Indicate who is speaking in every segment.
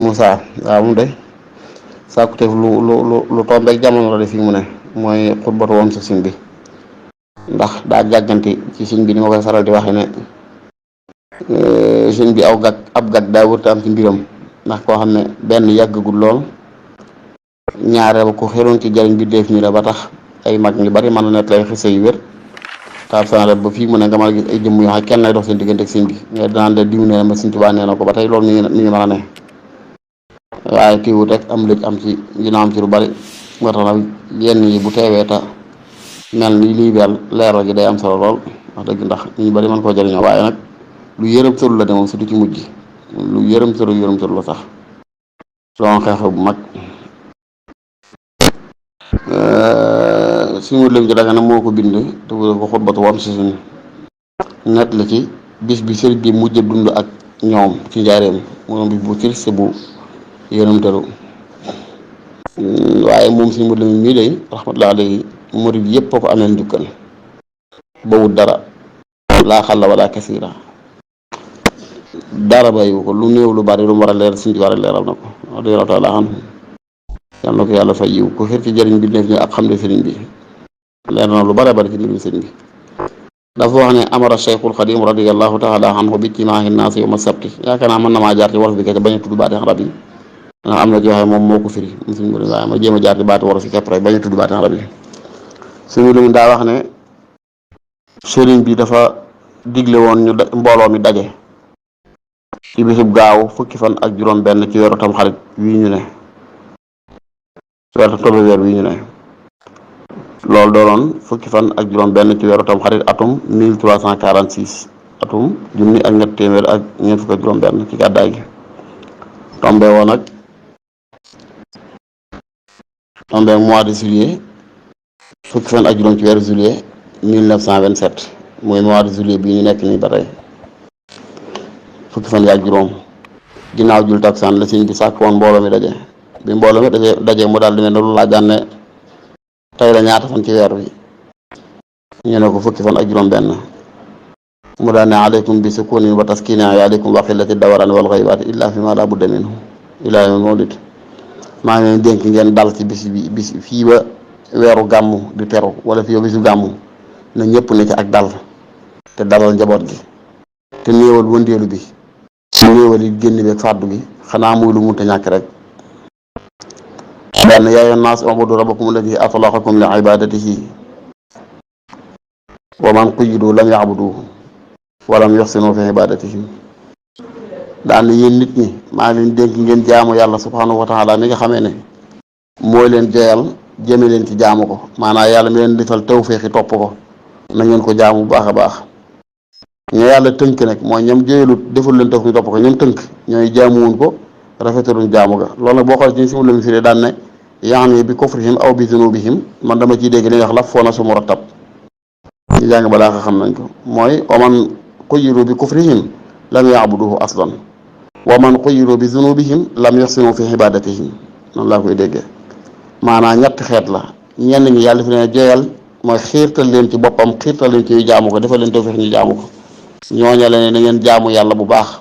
Speaker 1: Moussa waaw mu de sàkkuteef lu tombeek jamono la de fi mu ne mooy xutbatu woon sa sin bi ndax daa jàgganti ci sin bi ni ma koy faral di waxe ne sin bi ab gag daa wërta am ci mbiram ndax koo xam ne benn yàggagul lool ñaareel ba ko xeroon ci jariñ bi def ñu la ba tax ay mag ñu bari mën a net lay xisa yu wér taab sanret ba fii mu ne nga mën a gis ay jëmm yoo xam kenn lay dox seen diggante ak sin bi nga danaan de diw nee na ma Sëñ Tuubaa nee na ko ba tey loolu mi ngi mën a ne waaye tiiwut rek am lëj am ci dina am ci lu bari moo tax nag yenn yi bu teewee ta mel ni lii bel leeral gi day am solo lool wax dëgg ndax ñu bari mën koo jëriñoo waaye nag lu yërëm sëru la de moom surtout ci mujj lu yërëm sëru la sax doon xeexu bu mag suñu lëm ci daga nag moo ko bind te ko xutbatu woon si suñ net la ci bis bi sëriñ bi mujj dund ak ñoom ci njaareem moom bis bu triste bu yërëmtalu waaye moom suñu lëm mii day rahmatullahi alayhi murid yëpp a ko amee njukkal ba wut dara laa xalla wala kasira dara bàyyiwu ko lu néew lu bari lu mu war a leeral suñu ci war a leeral na ko radiyallahu taala anhu yal na ko yàlla fay yiw ko xër ci jëriñ bi def ñu ak xam ne sëriñ bi leer na lu bare bari ci mbirum sëriñ bi dafa wax ne amara cheikhul xadim radiyallahu taala anhu bi ijtimaahi naas yawma sabti yaakaar naa mën na maa jaar ci wolof bi kese bañ a tudd baati arab yi ndax am na ci waxee moom moo ko firi moom suñu bëri waaye ma jéem a jaar ci baati wolof yi képp rek bañ a tudd baati arab yi suñu lu daa wax ne sëriñ bi dafa digle woon ñu mbooloo mi daje ci bisub gaaw fukki fan ak juróom benn ci weeru tam xarit wii ñu ne weeru tobe weer wii ñu ne loolu doonoon fukki fan ak juróom benn ci weeru tam xarit atum 1346 atum junni ak ñett téeméer ak ñeent fukk ak juróom benn ci gàddaay gi tombe woon ak tombe mois de juillet fukki fan ak juróom ci weeru juillet 1927 mooy mois de juillet bii ñu nekk nii ba tey fukki fan yaak juróom ginnaaw jul taksaan la sëñ bi sàkk woon mbooloo mi daje bi mbooloo mi daje mu daal di mel ne lu laajaan ne tey la ñaata fan ci weer wi ñu ne ko fukki fan ak juróom benn mu daal ne aleykum bi sukunin wa taskini aleykum wa qillati dawaran wal ghaybaati illa fi ma la budda minhu ila yawmil mawlid maa ngi leen dénk ngeen dal ci bis fii ba weeru gàmmu di teru wala fii ba bisu gàmmu na ñëpp ne ci ak dal te dalal njaboot gi te néewal wëndeelu bi néewal yi génn bi ak fàddu bi xanaa muy lu munta ñàkk rek benn yaa ayyuhan naas u'budu rabbakum alladi xalaqakum li ibadatihi wa man quyyidu lam ya'buduhu wa lam yuhsinu fi ibadatihim daan na yéen nit ñi maa leen dénk ngeen jaamu yàlla subhanahu wa taala mi nga xamee ne mooy leen joyal jëme leen ci jaamu ko maanaam yàlla mi leen defal tawféexi topp ko na ngeen ko jaamu bu baax a baax ñoo yàlla tënk nag mooy ñoom joyalut deful leen tawféexi topp ko ñoom tënk ñooy jaamuwuñ ko rafetaluñ jaamu ga loolu nag boo xoolee ci simu lami firee daan ne yaani bi kufrihim aw bi zunubihim man dama ciy dégg li nga wax la foona su murattab ñu jàng balaa nga xam nañ ko mooy waman xuyiru bi kufrihim lam yaabuduhu aslan wa man xuyiru bi zunubihim lam yuxsinu fi ibadatihim noonu laa koy déggee maanaam ñetti xeet la ñenn ñi yàlla fi ne joyal mooy xiirtal leen ci boppam xiirtal leen ci ñu jaamu ko defal leen tawfeex ñu jaamu ko ñooña la ne na ngeen jaamu yàlla bu baax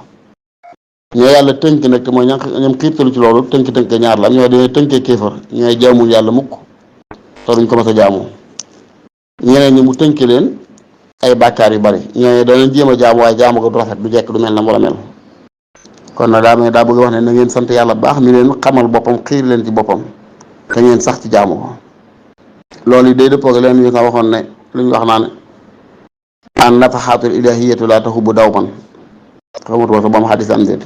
Speaker 1: ñoo yàlla tënk nag te mooy ñoom xiirtalu ci loolu tënk ñaar la am ñoo demee tënkee kéefar ñooy jaamul yàlla mukk te duñ ko mës a jaamu ñeneen ñi mu tënk leen ay bàkkaar yu bari ñooñu danañ jéem a jaamu waaye jaamu ko du rafet du jekk du mel na mu la mel kon nag daa bëgg wax ne na ngeen sant yàlla baax mi leen xamal boppam xiir leen ci boppam te ngeen sax ci jaamu ko loolu yi day dëppoo ak leen ñu nga waxoon ne lu ñu wax naa ne an nafaxaatul ilahiyatu laa taxubu daw man xamatu ko sa ba mu xadis am déet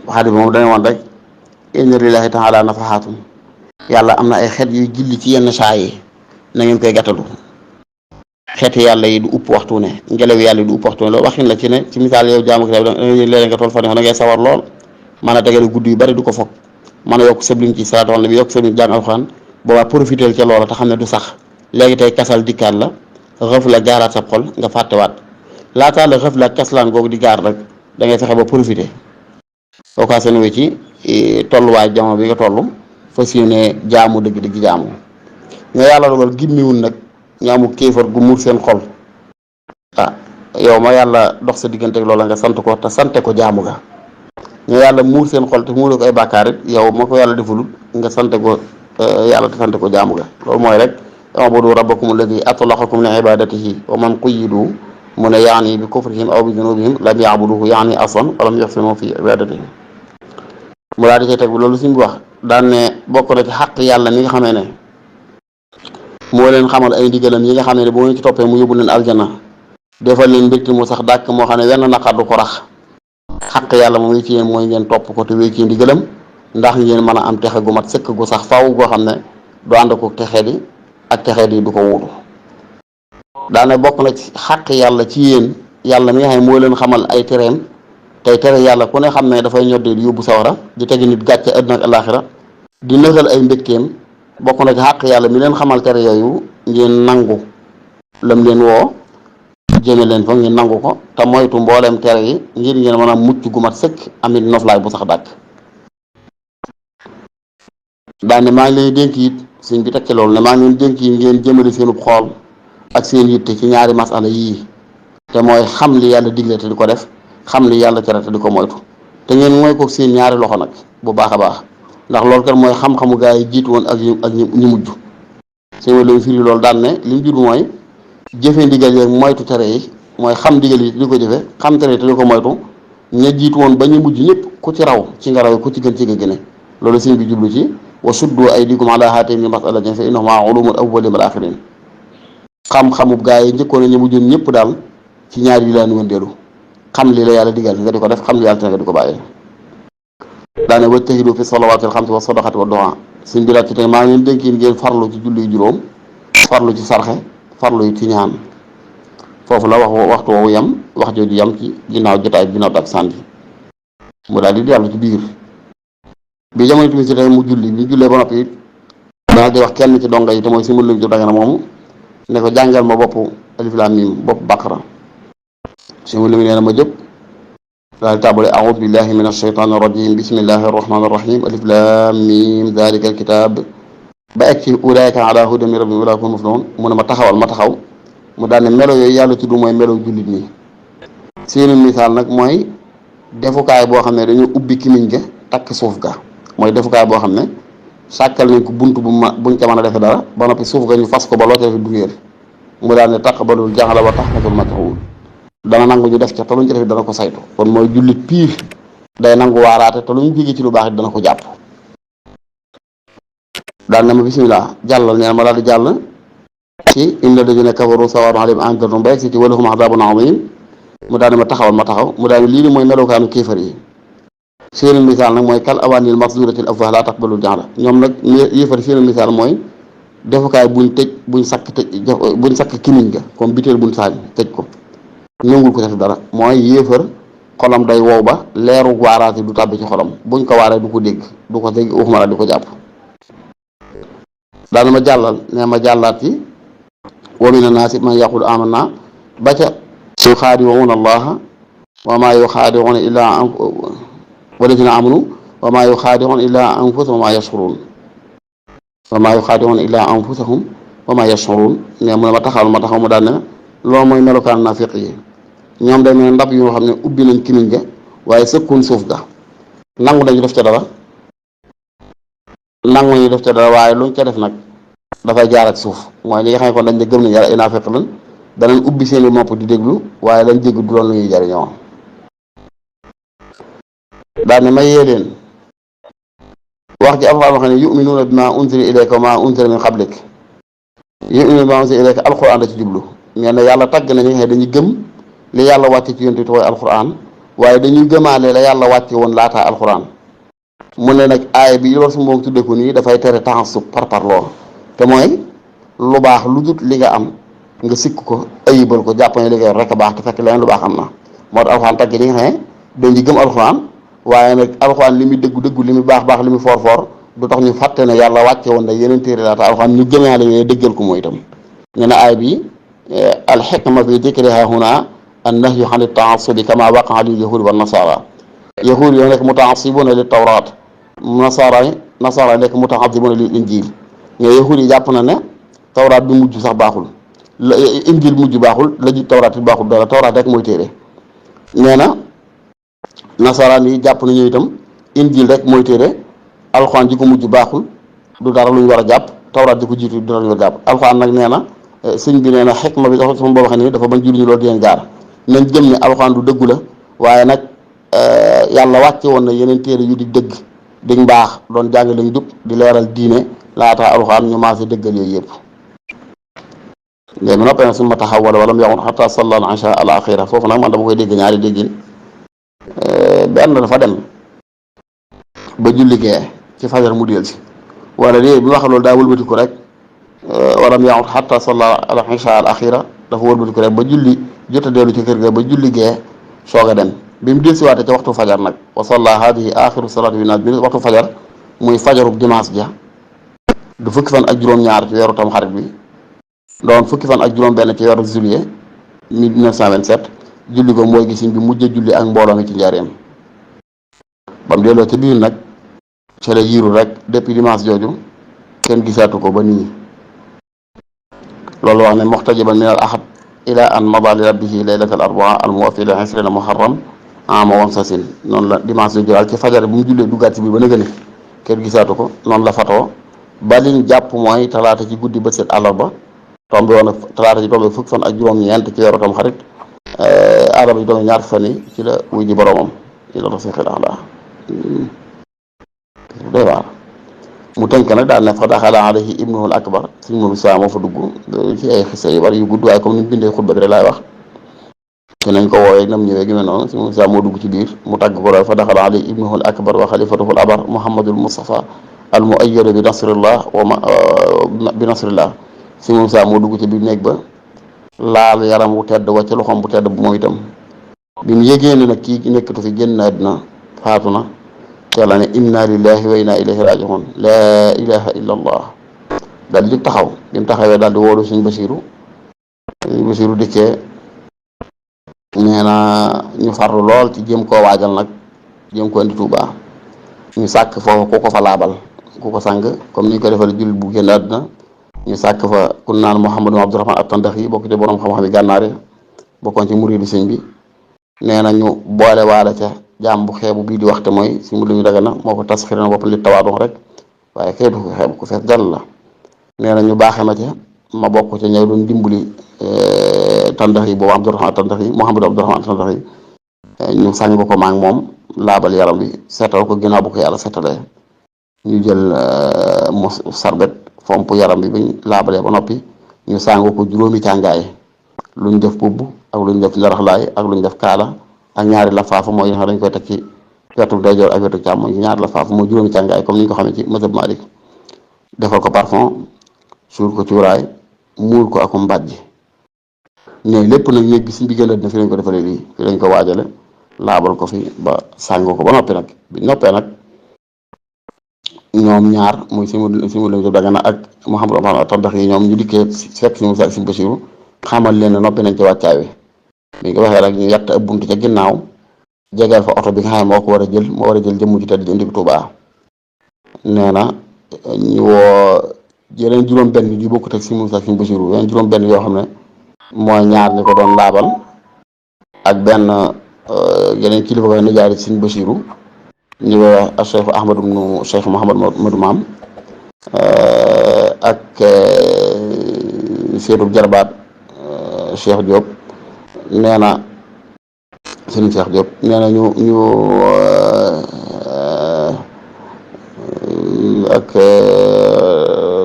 Speaker 1: xadis bi moom dana woon rek inna lillahi taala nafaxaatum yàlla am na ay xeet yuy julli ci yenn saa yi na ngeen koy gàttalu xeeti yàlla yi du upp waxtu ne ngelaw yàlla yi du upp waxtu ne loolu waxin la ci ne ci misaal yow jaamu ko léeg nga tool fa ne da ngay sawar lool mën a tegale guddi yu bari du ko foog mën a yokk sëbliñ ci salaatu wala bi yokk sëbliñ jàng alxuraan boobaa profiteel ca loola te xam ne du sax léegi tey kasal dikkaat la xëf la gaaraat sa xol nga fàttewaat laataa la xëf la kaslaan googu di gaar rek da ngay fexe ba profité occasion wi ci tolluwaay jamono bi nga toll fas yéene jaamu dëgg-dëgg jaamu nga yàlla dogal gimmiwul nag ñu amu kéefar gu muur seen xol yow ma yàlla dox sa diggante ak loola nga sant ko te sante ko jaamu ga ñu yàlla muur seen xol te muuree ko ay bàkkaar it yow ma ko yàlla defulul nga sante ko yàlla te sante ko jaamu ga loolu mooy rek ubudu rabbakum alladi atlaqakum li ibadatihi wa man quyyidu mu ne yaani bi kufrihim aw bi junubihim lam yaabuduhu yaani aslan wa lam yaxsinu fi ibadatihi mu daal di cay teg loolu suñ bi wax daan ne bokk na ci xaq yàlla mi nga xamee ne moo leen xamal ay ndigalam yi nga xam ne boo ngeen ci toppee mu yóbbu leen aljana defal leen mbégte mu sax dàkk moo xam ne wenn naqar du ko rax xaq yàlla moom ci yéen mooy ngeen topp ko te wéy ci ndigalam ndax ngeen mën a am texe gu mat sëkk gu sax faw goo xam ne du ànd ko texe di ak texe di du ko wuutu daane bokk na ci xaq yàlla ci yéen yàlla mi nga xam ne moo leen xamal ay tereem tey tere yàlla ku ne xam ne dafay ñodde di yóbbu sawara di tegi nit gàcce àddina ak alaaxira di nëxal ay mbégteem bokk na ci xaq yàlla mi leen xamal tere yooyu ngeen nangu lam leen woo jëme leen fa ngeen nangu ko te moytu mbooleem tere yi ngir ngeen mën a mucc gu mat sëkk amit noflaay bu sax dàkk daane maa ngi leen dénk it suñ bi teg ci loolu ne maa ngi leen dénk yi ngeen jëmale seenub xool ak seen yitte ci ñaari masala yii te mooy xam li yàlla digle te di ko def xam li yàlla tere te di ko moytu te ngeen mooy ko seen ñaari loxo nag bu baax a baax ndax loolu kat mooy xam-xamu gaa yi jiitu woon ak ñi mujj seen wàllu firi loolu daan ne li mu jur mooy jëfe ndigal yi moytu tere yi mooy xam ndigal yi te di ko jëfe xam tere yi te di ko moytu ña jiitu woon ba ñu mujj ñëpp ku ci raw ci nga raw ku ci gën ci nga gëne loolu seen bi jublu ci wa suddu aydikum ala haatayni mas'alatin fa innahumaa ulumul awwalin wal aaxirin xam-xamub gaa yi njëkkoon a ñu mujjoon ñëpp daal ci ñaar yi laan wëndeelu xam li la yàlla digal nga di ko def xam li yàlla te nga di ko bàyyi daane wajtahidu fi salawaatil xamsi wa sadaqati wa du'a suñ biraat ci tey maa ngi leen dénkiin ngeen farlu ci julli juróom farlu ci sarxe farlu yi ci ñaan foofu la waxtu woowu yam wax jooju yam ci ginnaaw jotaay ginnaaw tak sànni mu daal di dellu ci biir bi jamono tamit si tey mu julli bi jullee ba noppi it daal di wax kenn ci donga yi te mooy si mën lañ ci dagana moomu ne ko jàngal ma bopp alif laam miim bopp baqara si mu limi nee na ma jóg daal di tàmbale a'uudu billahi min ashaytaani rajim bismillahi arrahmani irrahim alif laam miim dalika alkitab ba egg ci ulaayka ala hudan min rabbihim ulaa'ika humul muflihuun mu ne ma taxawal ma taxaw mu daal ne melo yooyu yàlla tudd mooy melo jullit ñi seeni misaal nag mooy defukaay boo xam ne dañu ubbi kimiñ ga takk suuf ga mooy defukaay boo xam ne sàkkal nañ ko bunt buñ ca mën a defe dara ba noppi suuf ga ñu fas ko ba loo ca defe du réer mu daal ne taqbalul jaxala wa taxmatul makruh dana nangu ñu def ca te luñ ci def dana ko saytu kon mooy jullit piir day nangu waaraate te luñ jóge ci lu baax it dana ko jàpp daal ne ma bismillah jàllal neen ma daal di jàll ci inna lladiina kafaru sawaa'un alayhim a anzartahum ba yegsi ci wa lahum azaabun aziim mu daal di ma taxawal ma taxaw mu daal di lii ni mooy melokaanu kéefar yi seeni misaal nag mooy kal awaanil masduuratil afwaah laa taqbalul jaxla ñoom nag yéefar seeni misaal mooy defukaay buñ tëj buñ sakk kimiñ ga comme biteel buñ saañ tëj ko nangul ko def dara mooy yéefar xolam day wow ba leeru waaraate du tàbbi ci xolam buñ ko waaree du ko dégg waxuma la di ko jàpp daana ma jàllal ne ma jàllaat ci wa mina naasi man yaqulu amanna ba ca yuxaadi'uuna allaha wa maa yuxaadi'uuna illaa walladiina aamanu wa maa yuxaadi'uuna illaa anfusahum wa maa yash'uruun wa maa yuxaadi'uuna illaa anfusahum wa maa yash'uruun ne mu ne ma taxaw mu daan ne loolu mooy melokaan naafiq yi ñoom dañ ne ndab yoo xam ne ubbi nañ kimiñ ga waaye sëkkuñ suuf ga nangu nañu def ca dara waaye luñ ca def nag dafay jaar ak suuf mooy li nga xam ne kon dañ ne gëm nañ yàlla ay naafiq lañ danañ ubbi seeni nopp di déglu waaye lañ dégg du doon lu ñuy jariñoo daal ne ma yee leen wax ji Alxuraan wax ne yu'minuuna bimaa unzila ilayka wa maa unzila min qablik yu'minuuna bimaa unzila ilayka alxuraan da ci jublu nee na yàlla tàgg na ñi nga xam ne dañuy gëm li yàlla wàcce ci yonent bi mooy alxuraan waaye dañuy gëmaale la yàlla wàcce woon laataa alxuraan mu ne nag aaya bi loolu su moom tudde ko nii dafay tere taxassub parparloo te mooy lu baax lu dut li nga am nga sikk ko ayibal ko jàpp ne li nga yor rek a baax te fekk leneen lu baax am na moo tax alxuraan tàgg li nga xam ne dañuy gëm alxuraan waaye nag alxuraan li muy dëggu li muy baax li muy foor du tax ñu fàtte ne yàlla wàcce woon na yeneen téere laata alxuraan ñu gëmaale yooyu dëggal ko mooy itam nee na aaya bi alxikma fi dikriha huna annahyu an taassubi kama waqaa lil yahudi wa nasara yahudi yoo nekk mutaasibuna li tawraat nasara nekk mutaasibuna lil injil ñoo yahudi yi jàpp na ne tawraat bi mujj sax baaxul la injil mujj baaxul la ji tawraat bi baaxul dara tawraat rek mooy téere nee na nasaraan yi jàpp nañu itam injil rek mooy téere, alxuraan ji ko mujj baaxul, du dara lu ñu war a jàpp, tawraat ji ko jiitu du dara lu ñu war a jàpp. alxuraan nag nee na sëñ bi nee na xikma bi dafa sama boo waxee ni dafa bañ julli ñu loolu di leen gaar, nañ jëm ne alxuraan du dëggu la, waaye nag yàlla wàcce woon na yeneen téere yu di dëgg di mbaax doon jàng lañ jub di leeral diine laata alxuraan ñu maase dëggal yooyu yëpp. léegi noppee nag su ma taxawala wala mu yaxut xataa sallal ansha al axira, foofu nag man dama koy dégg ñaari déggin. benn dafa dem ba julli gee ci fajar mu del si, wala léegi bi mu wax loolu daa wëlbatiku rek wala mu yaxut xataa sallal ansha al axira, dafa wëlbatiku rek ba julli jot a dellu ci kër ga ba julli gee soog a dem. bi mu dellusiwaatee ca waxtu fajar nag wa salla hadihi axiru salaati bi naas bi waxtu fajar muy fajarub dimanche ja du fukki fan ak juróom-ñaar ci weeru tam xarit bi doon fukki fan ak juróom-benn ci weeru juillet 1927 julli ko mooy gis bi mujj julli ak mbooloo mi ci njaareem. ba mu delloo ca biir nag ca la yiiru rek depuis dimanche jooju kenn gisaatu ko ba nii. loolu wax ne muxtajiban min al ahad ila an mada li rabbihi laylat al arbaa al muwaffi li isrina muharram ama wam sasin. noonu la dimanche jooju daal ci fajar bu mu jullee duggaat ci biir ba nëgëni kenn gisaatu ko, noonu la fatoo ba liñ jàpp mooy talaata ci guddi ba set àllarba tombe woon talaata ci tombe fukki fan ak juróom-ñeent ci weeru tam xarit, àllarba ci tombe ñaar fan yi ci la wuy ji boromam ci la rafiqil a'la. doy waar mu tënk nag daal ne fa daxala alayhi ibnuhul akbar suñ moom saa moo fa dugg ci ay xisa yu bari yu gudd, waaye comme ni mu bindee xutba bi rek laay wax te nañ ko woowee nam ñëwee gi mel noonu suñ moom saa moo dugg ci biir mu tàgg ko daal fa daxala alayhi ibnuhul akbar wa xalifatuhul abar muhammadul mustafa al muayyadu bi nasrillah bi nasrillah. suñ moom saa moo dugg ci biir néeg ba laal yaram wu tedd wa ca loxoom bu tedd bu mooy itam bi mu yégée ne nag kii nekkatu fi génn àddina faatu na yàlla ne inna lillahi wa inna ilayhi rajiun laa ilaha illa allah daal di taxaw. bi mu taxawee daal di woolu suñ Basiru dikkee nee na ñu farlu lool ci jéem koo waajal nag jéem ko indi Tuubaa. ñu sàkk foofu ku ko fa laabal ku ko sang comme ni ñu ko defal jullit bu génn àddina. ñu sàkk fa ku naan Muhammadu Abdurahmaan at-Tandaxi bokk ci borom xam-xam yi gànnaar yi bokkoon ci muriidu sëñ bi. nee na ñu boole waale ca jaam bu xeebu bii di waxte mooy si mu lu ñu daga na moo ko tasxir na bopp li tawaadux rek, waaye kay du ko xeebu ku fees dal la. nee na ñu baaxe ma ca ma bokk ca ñëw doon dimbali Tandaxi boobu Abdurahmaan Tandaxi Muhammadu Abdurahmaan Tandaxi. ñu sàng ko maag moom laabal yaram bi seetal ko ginnaaw bu ko yàlla seetalee ñu jël sarbet fomp yaram bi bañ laabalee ba noppi ñu sàngu ko juróomi càngaay, luñ def bubb ak luñ def njaraxlaay ak luñ def kaala ak ñaari lafaafa mooy nga xam dañ koy teg ci wetu ndeyjoor ak wetu càmmoñ ci ñaari lafaafa mooy juróomi càngaay comme ni ñu ko xamee ci mazhab Maalik. defal ko parfum suur ko cuuraay muur ko akum mbàjj ne lépp nag néeg bi suñ bi gën a dina fi lañ ko defalee lii fi lañ ko waajale laabal ko fi ba sàngu ko ba noppi nag bi noppee nag ñoom ñaar muy si mu lañ Dagana ak Muhammadu Tandaxi ñoom ñu dikkee fekk si Musaa ak si Basiru xamal leen ne noppi nañ ci wàccaay wi. bi nga waxee rek ñu yatt ab bunt ca ginnaaw jegeel fa oto bi nga xam ne moo ko war a jël jëmm ji tedd di indi ko Tuubaa. nee na ñu woo yeneen juróom-benn yu bokkut ak si Musaa ak si Basiru yeneen juróom-benn yoo xam ne mooy ñaar ñi ko doon laabal ak benn yeneen kilifa ko nijaay si Basiru ñu wax ak Cheikh Ahmadu nu Cheikh Mouhamadou Maam ak seetub jarbaat Cheikh Diop. nee na sëñ Cheikh Diop nee na ñu ak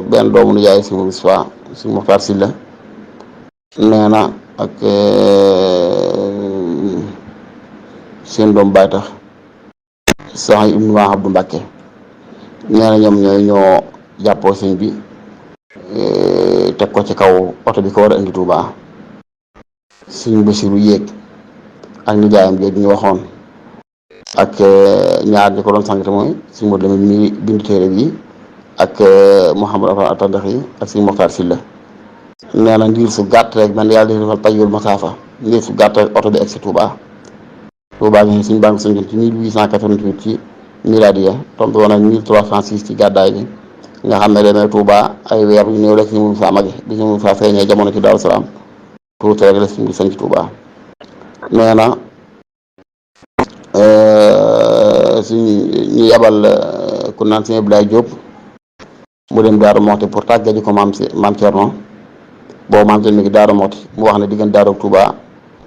Speaker 1: benn doomu nijaay si Moussa si Moxtaar Silla nee na ak seen doom baay tax sax ibnu waa Abdu Mbàkke. nee na ñoom ñoo jàppoo sëñ bi teg ko ci kaw oto bi ko war a indi Tuubaa. sëñ Basiru yéeg ak nijaayam jooju ñu waxoon ak ñaar ñi ko doon sànq mooy sëñ Modou Lamine mi bind téere bi ak Muhammadu Tandaxi ak sëñ Moxtaar Silla. nee na ndiir su gàtt rek man yàlla defal tayyul masaafa ndiir su gàtt rek oto bi egg si Tuubaa. Tuubaa gi suñ baa ngi sëñ ci 1888 ci miladiya tombe woon ak 1306 ci gàddaay bi nga xam ne demee Tuubaa ay weer yu néew rek si mu saa mage bi si mu saa feeñee jamono ci Daaru Salaam tuuti rek la si mu sañ ci Tuubaa. nee na ñu yabal ku naan sëñ Abdoulaye Diop mu dem Daaru Moxti pour tàggat ji ko maam Thierno boobu maam Thierno mi ngi Daaru Moxti mu wax ne diggante Daaru ak Touba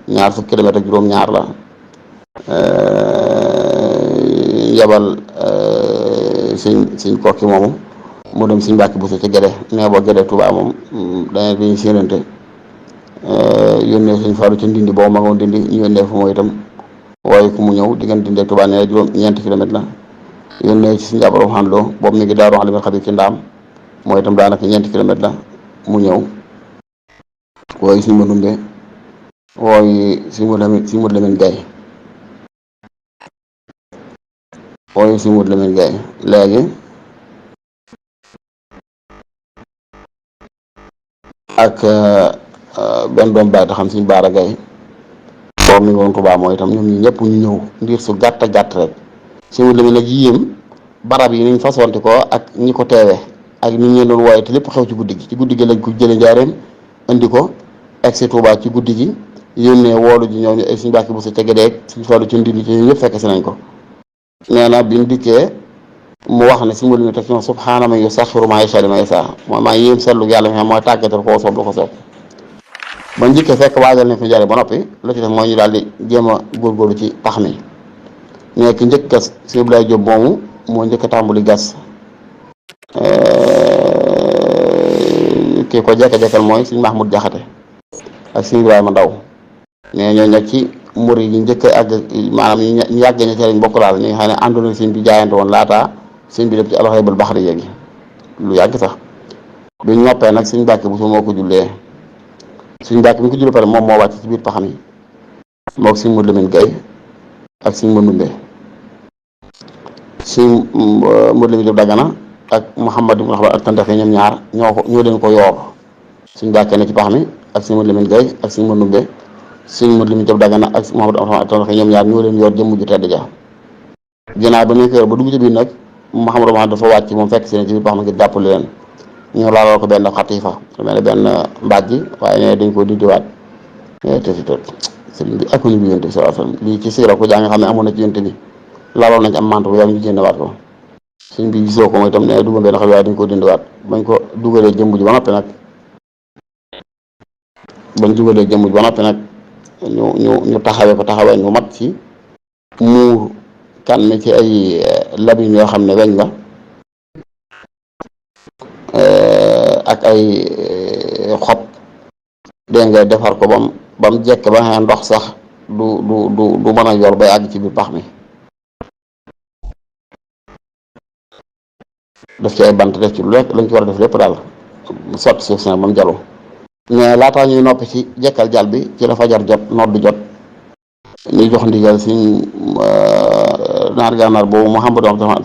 Speaker 1: ñaar fukki kilomètre ak juróom-ñaar la yabal suñ kokki moomu mu dem suñ Mbàkke bu ci Gede nee boo Gede Touba moom dañuy séenante yónnee suñ faru ci Ndindi boobu ma ngoon Ndindi ñu yónnee fu mooy itam waaye ku mu ñëw diggante Ndindi ak Touba nee na ñeenti kilomètre la yónnee ci suñu jàpparam xanloo boobu mi ngi Daaru Xalimul Xabiir ci Ndaam mooy itam daanaka ñeenti kilomètre la mu ñëw wooyu suñ Mandumbe wooyu suñ Modou Lamine Gaye wooyu suñ Modou Lamine Gaye léegi ak benn doom baay taxam suñ Baara Gaye boobu mi ngi woon Touba mooy itam ñoom ñi ñëpp ñu ñëw ndiir su gàtt gàtt rek suñ Modou Lamine nag yéem barab yi niñ façonte ko ak ñi ko teewee ak ni ñu doon wooye te lépp xew ci guddi gi lañ ko jële njaareem indi ko egsi Touba ci guddi gi yónnee woolu ji ñëw ñu ay suñu Mbàkke bu sa tegedeeg suñu fallu ci Ndindi ci ñëpp fekk si nañ ko nee na biñ dikkee mu wax ne si mbir mi teg ci subhaana man yusakhiru maa yashaa liman yashaa mooy maa yéem seetlu yàlla mi xam mooy tàggatal koo soob lu ko soob ba njëkkee fekk waajal nañ fi njëriñ ba noppi la ci def mooy ñu daal di jéem a góorgóorlu ci pax mi nekk njëkk gas si Abdoulaye Diop moomu moo njëkk a tàmbali gas kii ko jekka-jekkal mooy suñ Mahmoud Jaxate ak suñ Ibrahima Ndaw mais ñoo ñag ci murid yi njëkk a àgg maanaam ñu yàggee ña ci lañ bokk daal ñi nga xam ne àndoon sëñ bi jaayante woon laataa sëñ bi def ci alxaybal baxri yéegi lu yàgg sax biñ noppee nag suñ Mbàkke bu su moo ko jullee suñ Mbàkke mi ko jullee pare moom moo wàcc ci biir paxam yi mook suñ Modou Lamine Gaye ak suñ Mandumbe suñ Modou Lamine Diop Dagana ak Mouhamad ibn Ahmad ak Tandaxe ñoom ñaar ñoo leen ko yoor suñ Mbàkke ne ci pax mi ak suñ Modou Lamine Gaye ak suñ Mandumbe suñ Modou Lamine Diop Dagana ak Mouhamad ibn Ahmad ak Tandaxe ñoom ñaar ñoo leen yor jëmm ju tedd ja ginnaaw ba nekk yor ba dugg ci biir nag Mouhamad Ahmad dafa wàcc moom fekk si ne ci biir pax mi ngir jàppale leen ñoo laaloo ko benn xatiifa mel ne benn mbàjj waaye ne dañ ko diddiwaat te si tot sëriñ bi ak ñu bi yonte bi sallallahu alayhi wasallam lii ci siira ko jaa nga xam ne amoon na ci yonte bi laaloon nañ ci am manto bu yàgg ñu génnewaat ko suñ bi gisoo ko mooy itam ne dugg benn xel waaye dañ ko dindiwaat bañ ko dugalee jëmb ji ba noppi nag ñu taxawee ko taxawee ñu mat ci muur kan mi ci ay labin yoo xam ne weñ la ak ay xob dégg nga defar ko bam jekk ba nga ndox sax du mën a yor bay àgg ci biir pax mi def ci ay bant def ci lu lekk lañ ci war a def lépp daal sotti suuf si nag ba mu jalu mais laataa ñuy noppi ci jekkal jal bi ci la fajar jot noddu jot ñuy jox ndigal suñ naar gànnaar boobu Mouhamadou Abdourahmane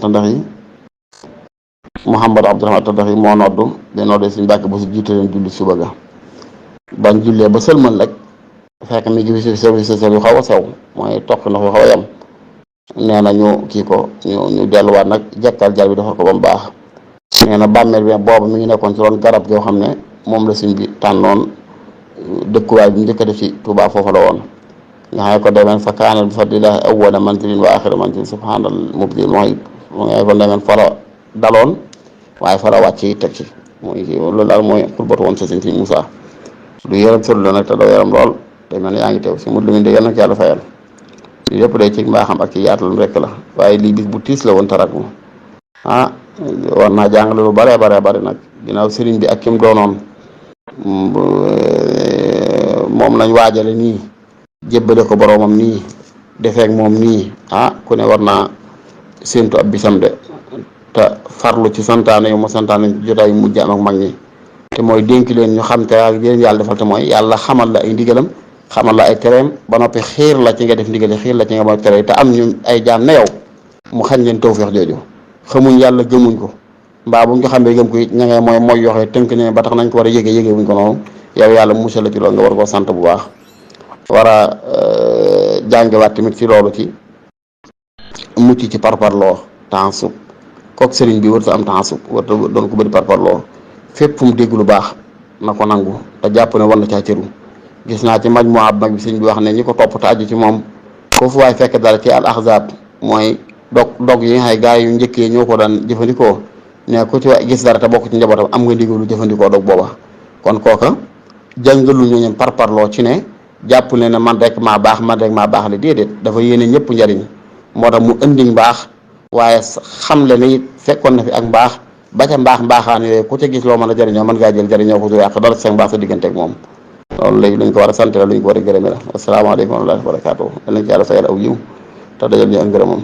Speaker 1: Tandaxi moo noddu de noddu suñ Mbàkke bu si jiite leen julli suba ga bañ jullee ba sëlmal rek fekk mi ngi fi service yu xaw a sew mooy toq na fa xaw a yem nee na ñu kii ko ñu delluwaat nag jekkal jal bi defar ko ba mu baax nee na bàmmeel bi boobu mi ngi nekkoon ci ron garab goo xam ne moom la suñ bi tànnoon dëkkuwaay bi njëkk a def ci Touba foofu la woon nga xam ne ko demeen fa kaana bi fadlillahi awwala manzilin wa axira manzilin subhanal mubdil muhib ngay fa demeen fa la daloon waaye fa la wàcc teg ci mooy loolu daal mooy xurbatu woon sa sëñ si Moussa du yaram sëlu la nag te doo yaram lool te mel ne yaa ngi teew si mut lu mu de yal na ko yàlla fayal lii lépp day ci mbaaxam ak ci yaatal rek la waaye lii bis bu tiis la woon tarak moom war naa jàngale lu bare nag ginnaaw sëriñ bi ak kim doonoon moom lañ waajale nii jébbale ko boroomam nii defeek moom nii ku ne war naa séentu ab bisam de te farlu ci santaane yu ma santaane jotaay yu mujj am ak mag ñi te mooy dénk leen ñu xam te ak leen yàlla defal te mooy yàlla xamal la ay ndigalam xamal la ay tereem ba noppi xiir la ci nga def ndigale xiir la ci nga mooy tere te am ñu ay jaam ne yow mu xañ leen tawfeex jooju xamuñ yàlla gëmuñ ko mbaa buñ ko xamee gëm ko it ña ngay mooy yoxee tënk ne ba tax nañ ko war a yëgee wuñ ko noonu yow yàlla musal la ci loolu nga war koo sant bu baax war a jàngewaat tamit ci loolu ci mucc ci parparloo taasub kook sëriñ bi warta am taasub warta doon ko bëri parparloo fépp fu mu dégg lu baax na ko nangu te jàpp ne war na caa cëru gis naa ci maj moo ab mag bi sëñ bi wax ne ñi ko topp te aju ci moom foofu waaye fekk dara ci al ahzab mooy dog yi nga xam ne gaa yu njëkkee ñoo ko daan jëfandikoo ne ku ci gis dara te bokk ci njabootam am nga ndigalu jëfandikoo dog booba kon kooka jàngalu ñu par parloo ci ne jàpp ne man rek maa baax le déedéet dafa yéene ñëpp njariñ moo tax mu indi mbaax waaye xam le ni fekkoon na fi ak mbaax ba ca mbaaxaan yooyu ku ca gis loo mën a jëriñoo mën ngaa jël jëriñoo ko du yàq dara ci sa mbaax sa diggante ak moom loolu léegi luñ ko war a sant la luñ ko war a gërëme la asalaamaaleykum wa rahmatullahi wa barakaatu lañ ci yàlla fayal aw yiw te dajal ñu ak ngërëmam